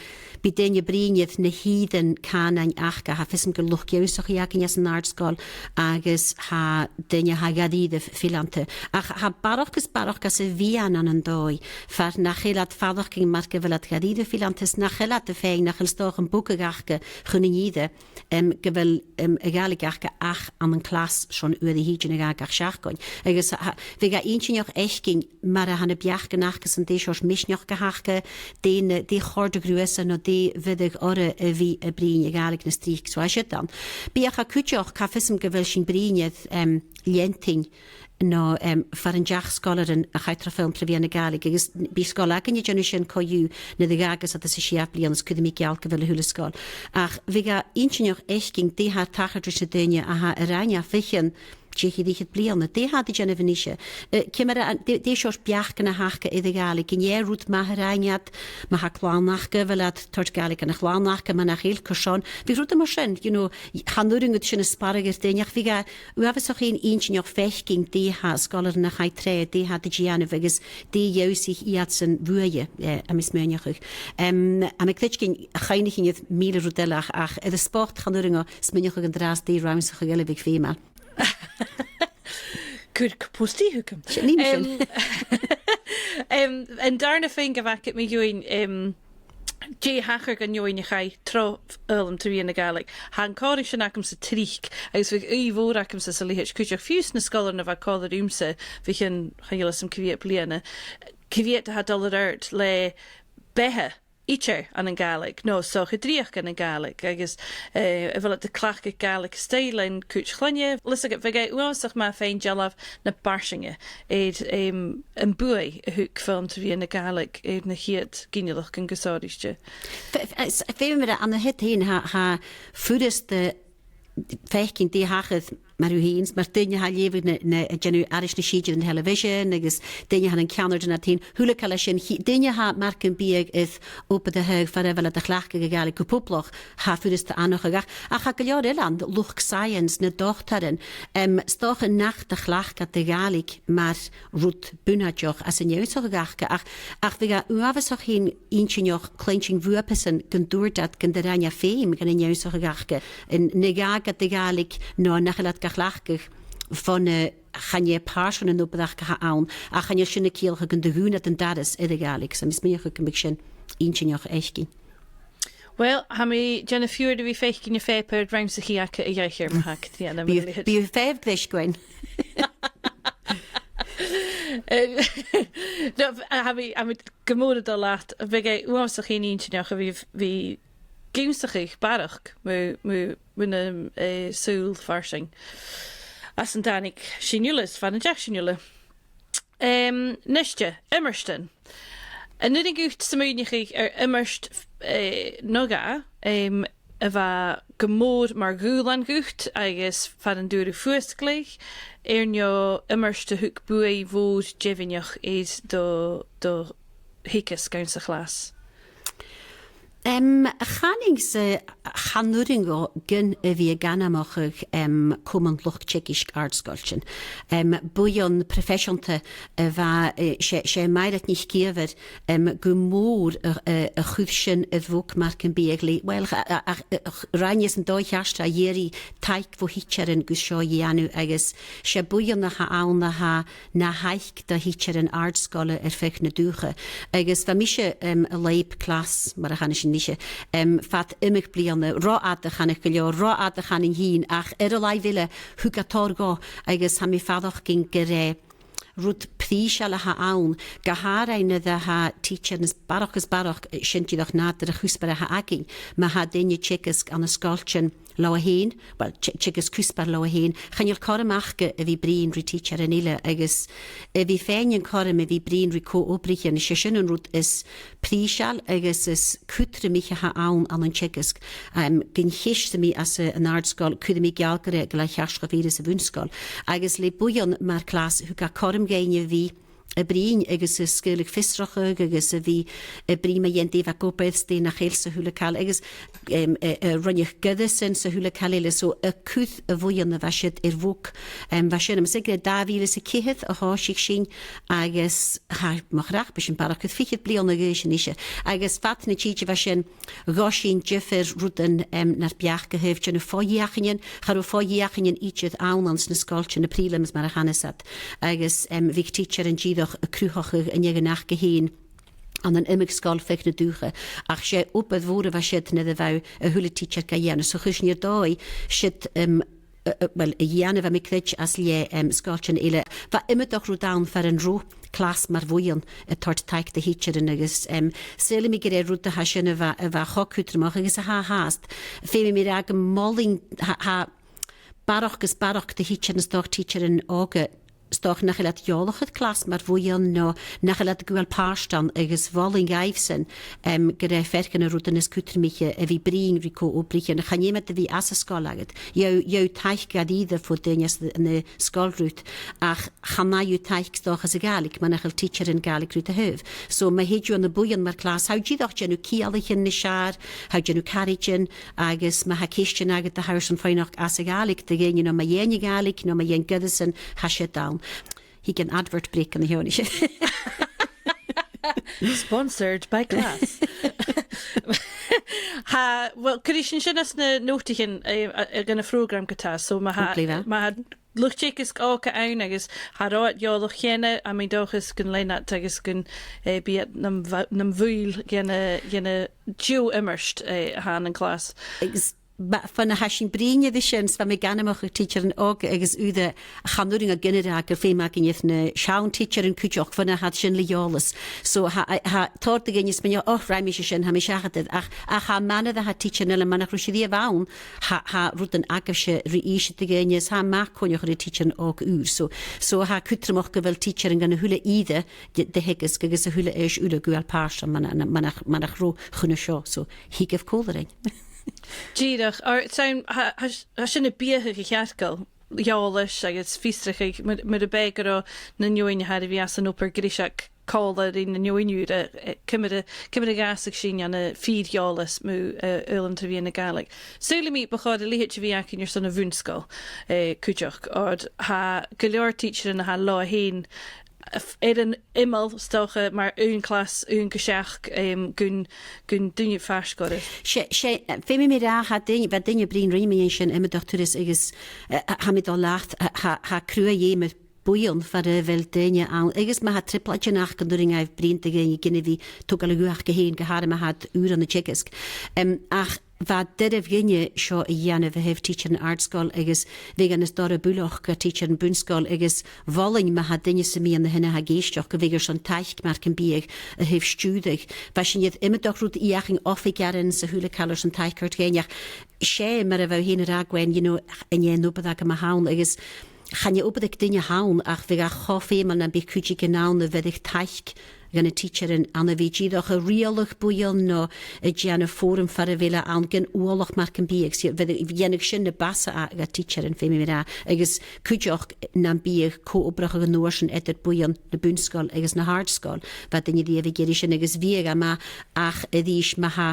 bidh daoine a' bruidhinn air na h-ìrean cànain aca, tha fios agam gu bheil luchd-ionnsachaidh againn anns an àrd-sgoil, agus tha daoine a tha dha-rìribh fileanta. Ach tha barrachd is barrachd anns a' mheadhan ann an dòigh, far nach eil iad a' faireachdainn mar gu bheil iad dha-rìribh fileanta, is nach eil iad a' faighinn, nach eil 's dòcha am bogadh aca chun an ìre, em, gu bheil, em, a' Ghàidhlig aca ach ann an clas son uair a thìde no dhà gach seachdain. Agus tha, bhiodh e inntinneach fhaicinn mar a tha na beachdan aca-san, dè seòrsa misneachd a th' aca, dè na, dè chòrd a' ghrùdhas-san, no dè bheireadh orra a bhith a' bruidhinn a' Ghàidhlig nas trice. So, tha siud ann. Bidh e cuideachd, tha fios agam gu bheil sinn a' bruidhinn air, em, leantainn no, em, far an deach sgoilearan a chaidh tro fhoghlam tro mheadhan na Gàidhlig, agus bidh sgoil againn a' dèanamh sin co-dhiù nuair a dh'fhàgas iad às an t-siathamh bliadhna, is cuiridh mi geall gu bheil a h-uile sgoil. Ach bhiodh e inntinneach fhaicinn dè tha a' tachairt ris na daoine a tha a' ràdh, a' faighinn deich air fhichead bliadhna, dè tha iad a' dèanamh a-nise? Eh, ciamar a, dè, dè seòrsa beachdan a th' aca air a' Ghàidhlig? An e rud math a rinn iad, ma tha clann aca, a bheil iad a' toirt Gàidhlig dhan a' chlann aca, ma nach eil, carson? Bhiodh rudan mar sin, you know, chan urrainn dhut sin a sparradh air daoine, ach bhiodh e uabhasach fhèin inntinneach faicinn dè tha sgoilearan a chaidh troimhe, dè tha iad a' dèanamh agus dè dh'ionnsaich iadsan bhuaithe, eh, tha mi a' smaoineachadh. Em, tha mi a' creidsinn gun cuimhnich sinn air mìle rud eile ach, ach air an spot chan urrainn dhomh smaoineachadh an-dràsta dè an rannsachadh eile a bhiodh feumail. Cuir cupa tì thugam. Sin, nì mi sin. Em, em, an dàrna puing a bh' agad mu dheidhinn, em, dè thachair dhan fheadhainn a chaidh tro fhoghlam tro mheadhan na Gàidhlig. Tha an còmhradh sin agamsa tric, agus bhiodh ùidh mhòr agamsa sa leithid, cuideachd fiù 's na sgoilearan a bha còmhla riumsa, bho chionn, chan eil fhios agam cia mheud bliadhna, cia mheud a tha dol air adhart le beatha idir ann an Gàidhlig, no sochair dreuchd ann an Gàidhlig, agus, eh, a bheil iad a' cleachdadh Gàidhlig a-staigh len cuid chloinne, leis a' gh-, bhiodh e uabhasach math faighinn dealbh na b' fharsainge air, em, am buaidh a thug foghlam tro mheadhan na Gàidhlig air na ciad ghinealaichean gu sònraichte. Fe-, fe-, s-, feumaidh mi ràdh, ann an siud fhèin, tha, tha furasta faicinn dè thachair mar thu fhèin, mar daoine a tha a' leughadh na, na, a' dèanamh aithris na sìde air an telebhisean, agus daoine a tha nan ceannardan a tha fhèin, a h-uile càil sin, chi-, daoine a tha mar gum biodh air obair a thaghadh far a bheil iad a' cleachdadh a' Ghàidhlig gu poblach, tha e furasta aithneachadh. Ach, ach tha gu leòr eile ann, luchd-science, na dotairean, em, 's dòcha nach do chleachd iad a' Ghàidhlig mar rud bunaiteach anns an ionnsachadh aca, ach, ach bhiodh e uabhasach fhèin inntinneach cluinntinn bhuapasan gun tuirt iad gun do rinn e feum dhan an ionnsachadh aca, an, nan gabhadh iad a' Ghàidhlig no nach eil iad ga chleachdadh bhon a chan e pàirt dhen an obair a th' ann, ach chan eil sin a' ciallachadh gun do dhùin iad an doras air a' Ghàidhlig, so tha mi a' smaoineachadh gum biodh sin inntinneach fhaicinn. Well, tha mi a' dèanamh fiughair a bhith a' faicinn am pàipear rannsachaidh aca a dh'aithghearr ma-thà, Catrìona, bidh, bidh feum greis, Gwen. Eh, no, tha mi, tha mi gu mòr a' dol leat, bhiodh e uabhasach inntinneach a bhith, bhith ag ionnsachadh barrachd mu, mu, mu na, eh, saoghal farsaing. Às an tàinig sinn uile, is far an deach sinn uile. Em, nise, iomairtean. An urrainn dhut smaoineachadh air iomairt, eh, no dhà, em, a bha gu mòr mar dhùbhlan dhut agus far an d' fhuair thu fuasgladh, air neo iomairt a thug buaidh mhòr deimhinneach air do, do theagasg anns a' chlas? Em, chanainn-sa, chan urrainn dhomh gun a bhith ag ainmeachadh, em, Comann Luchd-teagaisg Àrd-sgoiltean. Em, buidheann proifeiseanta a bha, eh, 's e, 's e Mairead NicÌomhair, em, gu mòr a, a, a chuir sin air bhog mar gum biodh le, well, a, a, a, a, rinn i san dòigh cheart a dh'iarraidh taic bho thidsearan gus seo a dhèanamh agus 's e buidheann a th' ann a tha na thaic do thidsearan àrd-sgoile air feadh na dùthcha. Agus bha mise, em, a' leum clas, mar a chanas sinn mise, em, fad iomadh bliadhna, ro fhada, chanadh gu leòr, ro fhada, chanainn fhìn, ach air an làimh eile, thug e tòrr dhomh, agus tha mi a' faireachdainn gur e rud prìseil a th' ann, gu h-àraidh nuair a tha tidsear nas, barrachd is barrachd, eh, sin dìreach nàdar a' chuspair a th' againn, ma tha duine a' teagasg ann an sgoiltean leotha fhèin, well, te-, teagasg cuspair leotha fhèin, chan eil cothrom aca a bhith a' bruidhinn ri tidsearan eile, agus a bhith a' faighinn an cothrom a bhith a' bruidhinn ri co-obraichean, 's e sin an rud as prìseil agus as cudromaiche a th' ann ann an teagasg. Em, gun cheist mi às a, an àrd-sgoil, cuiridh mi geall gur e, gu bheil e ceart cho fìor sa bhun-sgoil. Agus le buidheann mar clas, thug e cothrom dhuinn a bhith a' bruidhinn agus a' sgaoileadh fiosrachadh agus a bhith a' bruidhinn mu dheidhinn dè bha ag obair 's dè nach eil 's a h-uile càil agus, em, a, a rinneadh goireasan 's a h-uile càil eile. So, a' cur a' bhuidheann a bha siud air bhog, em, bha sin, tha mi a' smaoineachadh gur e dà mhìle 's a ceithir a thòisich sinn agus tha, mo chreach, bidh sin barrachd air fichead bliadhna a dh'aois a-nise. Agus fad na tìde bha sin, ghabh sinn diofar rudan, em, nar beachd a thaobh dèanamh fo-dheuchainnean, cha robh fo-dheuchainnean idir ann anns na sgoiltean, na prelims mar a chanas iad, agus, em, bhiodh tidsearan dìreach a' cruthachadh an fheadhainn aca fhèin ann an iomadh sgoil feadh na dùthcha, ach 's e obair mhòr a bha siud nuair a bha a h-uile tidsear ga dhèanamh. So chuir sinn air dòigh siud, em, a, a, well, a dhèanamh, tha mi a' creids, às leth, em, sgoiltean eile. Bha iomadach rud ann far an robh clas mar bhuidheann a' toirt taic do thidsearan agus, em, saoilidh mi gur e rud a tha sin a bha, a bha cho cudromach agus a tha fhathast. Feumaidh mi ràdh gum molainn, tha, tha barrachd is barrachd de thidsearan, 's dòcha tidsearan òga, 's dòcha nach eil iad eòlach air clas mar bhuidheann no nach eil iad ag faighinn pàirt ann agus mholainn dhaibhsan, em, gur e fear de na rudan as cudromaiche a bhith a' bruidhinn ri co-obraichean. Chan fheum iad a bhith às an sgoil agad. Gheibh, gheibh taic gu dearbh bho dhaoine às na, na sgoil riut, ach chan fhaigh thu taic 's dòcha sa Ghàidhlig, mur nach eil tidsearan Gàidhlig riut a thaobh. So ma thèid thu ann am buidheann mar clas, tha thu dìreach a' dèanamh ciallaichean nas fheàrr, tha thu a' dèanamh caraidean, agus ma tha ceistean agad a tha thu airson faighneachd às a' Ghàidhlig do dhaoine no mu dheidhinn a' Ghàidhlig no mu dheidhinn goireasan, tha siud ann. Thig an advert break an seo a-nis. Sponsored by Class. Tha, well, cuiridh sinn sin anns na notaichean, eh, a, a, dhan a' phrògram ge-tà, so ma tha, Hopefully, yeah. Ma tha luchd-teagaisg òga ann agus tha iad eòlach cheana, tha mi an dòchas gun lean iad agus gun, eh, bi iad nam bh-, nam bhuill dhen a, dhen a deagh iomairt, eh, a th' ann an clas. Agus ma, far na tha sinn a' bruidhinn air sin, 's bha mi ag ainmeachadh tidsearan òga agus uair a chan urrainn gun a ràdh gur feum againn air na seann tidsearan cuideachd, far na tha iad sin le eòlas. So tha, tha tòrr de dhaoine a' smaoineachadh, "Och, rinn mise sin, tha mi seachad air." Ach, ach tha m' ann a tha tidsearan eile, mur nach robh sibh a-riamh ann, tha, tha rudan agaibhse ri innse do dhaoine, is tha e math coinneachadh ri tidsearan òga ùr. So, so tha e cudromach gu bheil tidsearan dhan a h-uile ìre de, de theagasg agus a h-uile aois uile gu bheil pàirt ann, mur na, mur nach, mur nach robh chun a seo. So, thigibh còmhla rinn. Dìreach, oir 's ann, tha, tha, tha sin a' biathadh a' chearcall, eòlas agus fiosrachadh, mur, mur am biodh gu robh na daoine a tha air a bhith anns an obair greiseag còmhla ri na daoine ùra, eh, ciamar a, ciamar a dh'fhàsas sinn ann am fìor eòlas mu, eh, fhoghlam tro mheadhan na Gàidhlig. Saoilidh mi bu chòir a leithid a bhith againn airson a' bhun-sgoil, eh, cuideachd, oir tha gu leòr tidsearan a tha leotha fhèin f-, air an iomall, 's dòcha, mar aon chlas, aon gu seachd, em, gun, gun duine faisg orra. 'S e, 's e, feumaidh mi ràdh, tha daoine, bha daoine a' bruidhinn rium mu dheidhinn sin iomadach turas agus, eh, tha mi a' dol leat, tha, tha, tha cruaidh dhìom air buidheann far a bheil daoine ann, agus ma tha trioblaidean aca, gun urrainn dhaibh bruidhinn ri daoine, gin a bhith a' togail a dhùthchas fhèin, gu h-àraidh ma tha iad ùr ann an teagasg. Em, ach bha e doirbh dhuinne seo a dhèanamh a thaobh tidsearan àrd-sgoil agus bhiodh e nas dorra buileach gu tidsearan bun-sgoil agus mholainn ma tha duine sam bith ann a shin a tha ag èisteachd gu bheil airson taic mar gum biodh a thaobh stiùireadh. Bha sinn air iomadach rud fheuchainn, oifig-earrainn 's a h-uile càil airson taic a thoirt dhuinn, ach 's e mar a bha thu fhèin ag ràdh, Gwen, you know, an e an obair agam a th' ann, agus chan e obair aig duine a th' ann, ach bhiodh e cho feumail nam biodh cuideigin ann a bheireadh taic dha na tidsearan ann a bhith dìreach a' riaghladh buidheann no a' dèanamh fòram far a bheil e ann gun uallach mar gum biodh, 's e, bhiodh, dhèanadh sin na b' fhasa dha, dha tidsearan, feumaidh mi ràdh, agus cuideachd nam biodh co-obrachadh an uair sin eadar buidheann na bun-sgoil agus na h-àrd-sgoil, bha daoine riamh ag iarraidh sin agus bhiodh e math, ach a-rithist ma tha,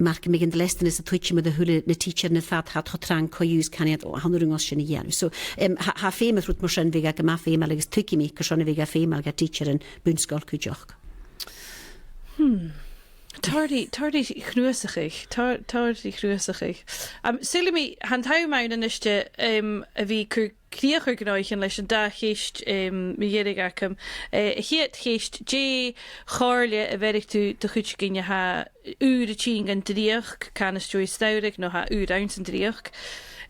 mar gum biodh an dleastanas a' tuiteam air a h-uile, na tidsearan air fad, tha iad cho trang co-dhiù, 's canaidh iad, "O, chan urrainn dhomhsa sin a dhèanamh." So, em, tha, tha feum air rud mar sin, bhiodh e gu math feumail agus tuigidh mi carson a bhiodh e feumail dha tidsearan bun-sgoil cuideachd. Hmm. Tòrr ri, tòrr ri chnuasachadh, tòrr, tòrr ri chnuasachadh. Em, saoilidh mi, tha an t-àm ann a-niste, em, a bhith a' cur crìoch air gnothaichean leis an dà cheist, em, mu dheireadh agam. Eh, a' chiad cheist, dè a' chomhairle a bheireadh tu do chuideigin a tha ùr a' tighinn dhan dreuchd, can às dèidh samhradh, no tha ùr anns an dreuchd,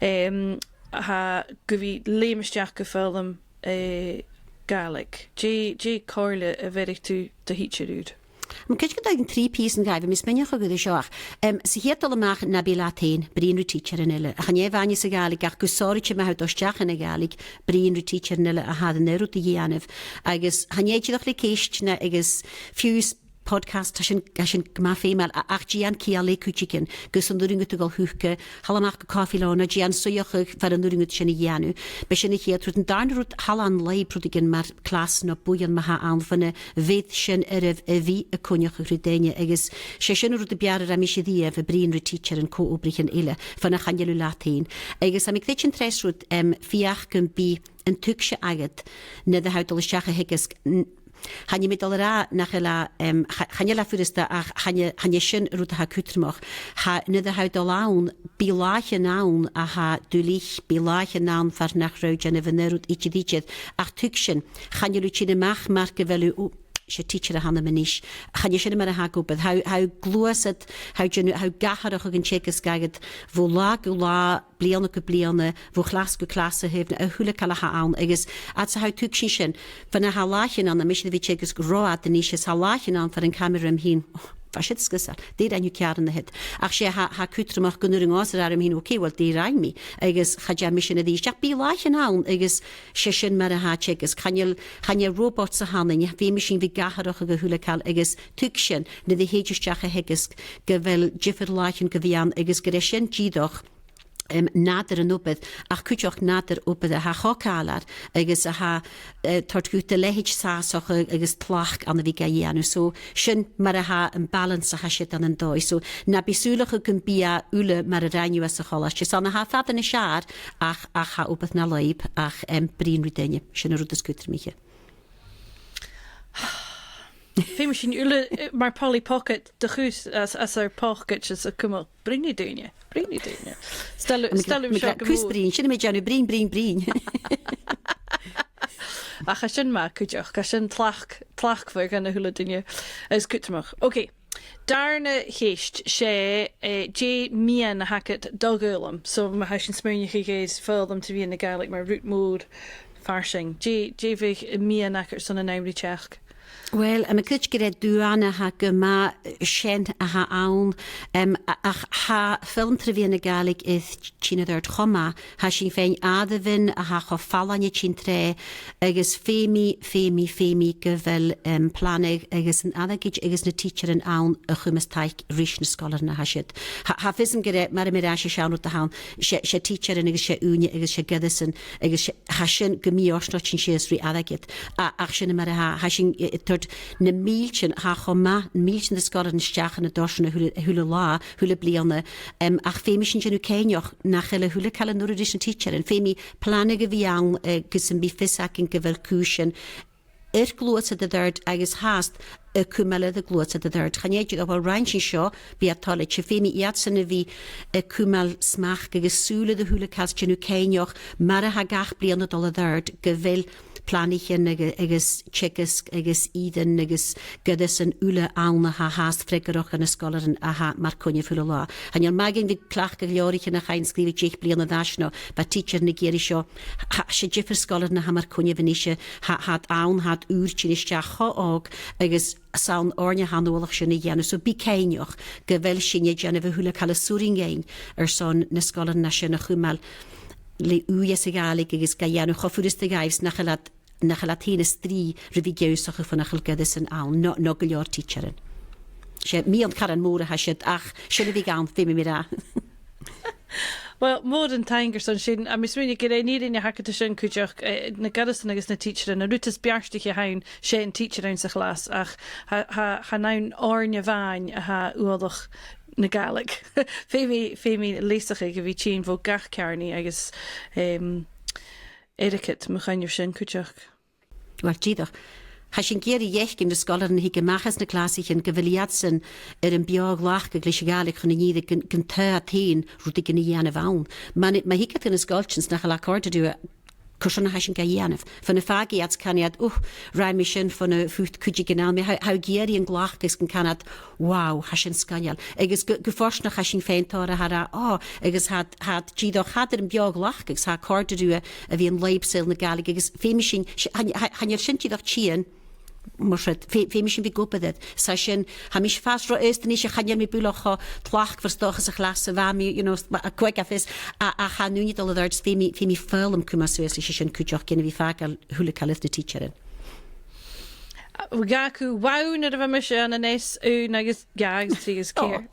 em, tha gu bhith leum a-steach gu foghlam, eh, Gàidhlig. Dè, dè a' chomhairle a bheireadh tu do thidsear ùr? Tha mi cinnteach gun tug thu trì pìosan dhaibh, tha mi a' smaoineachadh gu bheil seo ach, em, sa chiad dol a-mach, na bi leat fhèin, bruidhinn ri tidsearan eile. Chan e a-mhàin sa Ghàidhlig, ach gu sònraichte ma tha thu a' dol a-steach dhan Ghàidhlig, bruidhinn ri tidsearan eile a tha air an aon rud a dhèanamh. Agus chan e dìreach le ceistean agus fiù 's podcast, tha sin, tha sin gu math feumail, a-, ach dèan ceangal ri cuideigin, gus an urrainn dhut a dhol thuca, thalla a-mach gu coffee lòn, no dèan suidheachadh far an urrainn dhut sin a dhèanamh. B' e sin a' chiad rud. An dàrna rud, thalla an lùib rudeigin mar clas no buidheann ma tha ann, far na bheir sin oirbh a bhith a' coinneachadh ri daoine, agus 's e sin an rud a b' fheàrr a rinn mise a-riamh, a' bruidhinn ri tidsearan, co-obraichean eile, far nach chan eil thu leat fhèin. Agus tha mi a' creidsinn an treas rud, em, feuch gum bi an tuigse agad nuair a tha thu a' dol a-steach a theagasg, n-, chan eil mi a' dol a ràdh nach eil e, em, cha-, chan eil e furasta, ach chan e, chan e sin an rud a tha cudromach. Tha, nuair a tha thu a' dol ann, bidh làithean ann a tha duilich, bidh làithean ann far nach robh thu a' dèanamh an aon rud idir, idir. Ach tuigse, chan eil thu a' tighinn a-mach mar gu bheil thu, o, 's e tidsear a th' annam a-nis. Chan e sin mar a tha e ag obair. Tha, tha thu a' gluasad, tha thu a' dèanamh, tha thu ag atharrachadh an teagaisg agad bho latha gu latha, bliadhna gu bliadhna, bho chlas gu clas, a thaobh na, a h-uile càil a th' ann, agus fhad 's a tha thu a' tuigsinn sin, far na tha làithean ann, tha mise air a bhith a' teagasg ro fhada a-nis, is tha làithean ann far an canaidh mi rium fhìn, "O, bha siud sgiobalta, dè rinn thu ceàrr an-siud?" Ach 's e, tha, tha e cudromach gun urrainn dhòmhsa a ràdh rium fhìn, "Ok, well, dè rinn mi?" Agus cha dèan mi sin a-rithist. Ach bidh làithean ann, agus 's e sin mar a tha teagasg. Chan eil, chan e robots a th' annainn, feumaidh sinn a bhith ag atharrachadh a h-uile càil, agus tuigse, nuair a thèid thu a-steach a theagasg, gu bheil diofar làithean gu bhith ann, agus gur e sin dìreach, em, nàdar an obair, ach cuideachd nàdar obair a tha cho càilear agus a tha, eh, toirt dhut a leithid sàsachadh agus tlachd ann a bhith ga dhèanamh. So sin mar a tha am balance a tha siud ann an dòigh. So na bi sùileachadh gum bi e uile mar a rinn thu anns a' cholaiste. 'S ann a tha e fada nas fheàrr, ach, ach tha obair na lùib, ach, em, bruidhinn ri daoine. Sin an rud as cudromaiche. Feumaidh sinn uile, eh, mar Polly Pocket, do chùis às, às ar pockets is a' cumail, bruidhinn ri daoine, bruidhinn ri daoine. 'S toil, 's toil leam seo gu mòr. Cus bruidhinn, sin a tha mi a' dèanamh, bruidhinn, bruidhinn, bruidhinn. Ach tha sin math cuideachd, tha sin tlachd, tlachd mhòr dhan a h-uile duine. Is cudromach. Ok. Dàrna ceist, 's e, eh, dè am miann a th' agad do dh'fhoghlam? So, ma tha sinn a' smaoineachadh air foghlam tro mheadhan na Gàidhlig mar rud mòr farsaing, dè, dè bhiodh am miann agad airson an àm ri teachd? Well, tha mi a' creidsinn gur e duan a tha gu math sean a tha ann, em, a-, ach tha foghlam tro mheadhan na Gàidhlig air tighinn air adhart cho math, tha sinn a' faighinn àireamhan a tha cho fallain a' tighinn tro, agus feumaidh, feumaidh, feumaidh gu bheil, em, planadh agus an airgead agus na tidsearan ann a chumas taic ris na sgoilearan a tha siud. Tha, tha fios agam gur e, mar a bha mi ag ràdh, 's e seann rud a th' ann, 's e, 's e tidsearan agus 's e ùine agus 's e goireasan agus 's e, tha sin gu mì-fhortanach a' tighinn sìos ri airgead. A-, ach sin mar a tha, tha sinn, eh, a' toirt na mìltean, tha e cho math, na mìltean de sgoilearan a-steach ann an dorsan a h-uile, a h-uile latha, a h-uile bliadhna, em, ach feumaidh sinn dèanamh cinnteach nach eil a h-uile càil an urra ris na tidsearan. Feumaidh planadh a bhith ann, eh, gus am bi fios againn gu bheil cùisean air Gluasad a' Chòrr agus fhathast a' cumail air Gluasad a' Chòrr. Chan e dìreach, uill, rinn sinn seo, bidh e toilichte, feumaidh iadsan a bhith a' cumail smachd agus sùil air a h-uile càil 's a' dèanamh cinnteach mar a tha gach bliadhna a' dol air adhart gu bheil planaichean agus, agus teagasg agus ìrean agus goireasan uile ann a tha fhathast freagarrach dha na sgoilearan a tha mar coinneamh a h-uile là. Chan eil mi a' cleachdadh leabhraichean a chaidh an sgrìobhadh deich bliadhna air ais no, bha tidsearan ag iarraidh seo, tha, 's e diofar sgoilearan a tha mar coinneamh a-nis, tha, tha iad ann, tha iad ùr tighinn a-steach cho òg agus 's ann oirnne a tha an uallach sin a dhèanamh. So bi cinnteach gu bheil sinne a' dèanamh a h-uile càil as urrainn dhuinn airson na sgoilearan a tha sin a chumail le ùidh sa Ghàidhlig agus ga dhèanamh cho furasta dhaibhsan nach eil iad, nach eil iad fhèin a' strì ri bhith ag ionnsachadh far nach eil goireasan ann, no, no gu leòr tidsearan. 'S e miann caran mòr a tha siud, ach sin a bhiodh ann, feumaidh mi ràdh. Uill, mòran taing airson sin, agus mi smaoineachadh gur e an fhìrinn a th' agad an sin cuideachd, eh, na goireasan agus na tidsearan, an rud as beartaiche a th' ann, 's e an tidsear anns a' chlas, ach tha, tha, chan ann oirnne a-mhàin a tha uallach na Gàidhlig. Feumaidh, feumaidh leasachadh a bhith tighinn bho gach ceàrnaidh agus, em, airgead mu choinneamh sin cuideachd. Uill, dìreach. Tha sinn ag iarraidh fhaicinn na sgoilearan a thig a-mach às na clasaichean gu bheil iadsan air am beò-ghlacadh leis a' Ghàidhlig chun an ìre gun, gun tèid iad fhèin rudeigin a dhèanamh ann. Ma, ma thig iad dha na sgoiltean 's nach eil e a' còrdadh riutha, carson a tha sinn ga dhèanamh? Bhon a' fàgaidh iad 's canaidh iad, "Ugh, rinn mi sin bhon a phut cuideigin ann." Ma tha, tha thu ag iarraidh an glacadh 's gun can iad, "Wow, tha sin sgoinneil." Agus gu, gu fortanach tha sinn fhèin tòrr a tha ag ràdh, "Ò," agus tha iad, tha iad dìreach, tha iad air am beò-ghlacadh agus tha e a' còrdadh riutha a bhith an lùib saoghail na Gàidhlig agus feumaidh sinn, s-, chan, chan, chan eil sin dìreach tighinn mar sin, fe-, feumaidh sinn bhith ag obair air. 'S tha sin, tha mise a' fàs ro aosta a-nis, chan eil mi buileach cho tlachdmhor 's dòcha sa chlas 's a bha mi, you know, a' còig a fios, a, ach chan eil ùine a' dol air adhart, feumaidh, feumaidh foghlam cumail suas leis sin cuideachd, gin a bhith a' fàgail a h-uile càil air na tidsearan. Gabh, wow, nuair a bha mise ann an S aon agus dhà agus trì agus ceithir.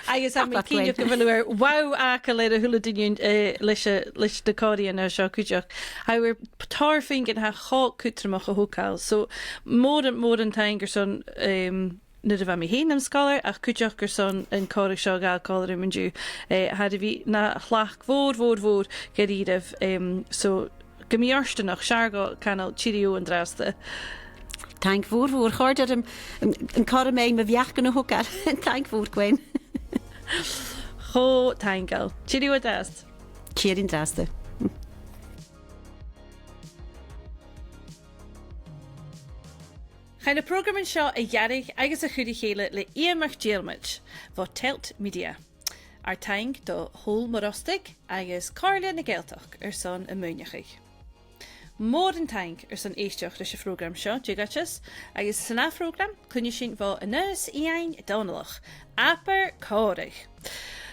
Agus tha mi cinnteach gu bheil thu air wow fhàgail air a h-uile duine, eh, leis a', leis na còmhraidhean seo cuideachd. Tha thu air tòrr phuingean a tha cho cudromach a thogail. So, mòran, mòran taing airson, em, nuair a bha mi fhèin nam sgoilear, ach cuideachd airson an còmhradh seo a ghabhail còmhla rium an-diugh. Eh, tha e air a bhith na thlachd mhòr, mhòr, mhòr dha-rìribh, em, so, gu mì-fhortanach, 's fheàrr dhomh canail tìoraidh an-dràsta. Taing mhòr, mhòr. Chòrd e rium, an, an cothrom fhaighinn mo bheachdan a thogail. Taing mhòr, Gwen. Cho taingeil. Tìoraidh an-dràsta. Tìoraidh an-dràsta. Chaidh na prògraman seo a dheasachadh agus a chur ri chèile le Iain MacDhiarmaid bho Telt Media. Ar taing do Shabhal Mòr Ostaig agus Comhairle na Gàidhealtachd airson am maoineachaidh. Mòran taing airson èisteachd ris a' phrògram seo, Dùghaideas, agus san ath phrògram, cluinnidh sinn bho Aonghas Iain Dòmhnallach, Abair Còmhradh.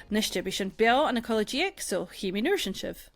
Nise, bidh sinn beò ann an cola-deug, so chì mi an uair sin sibh.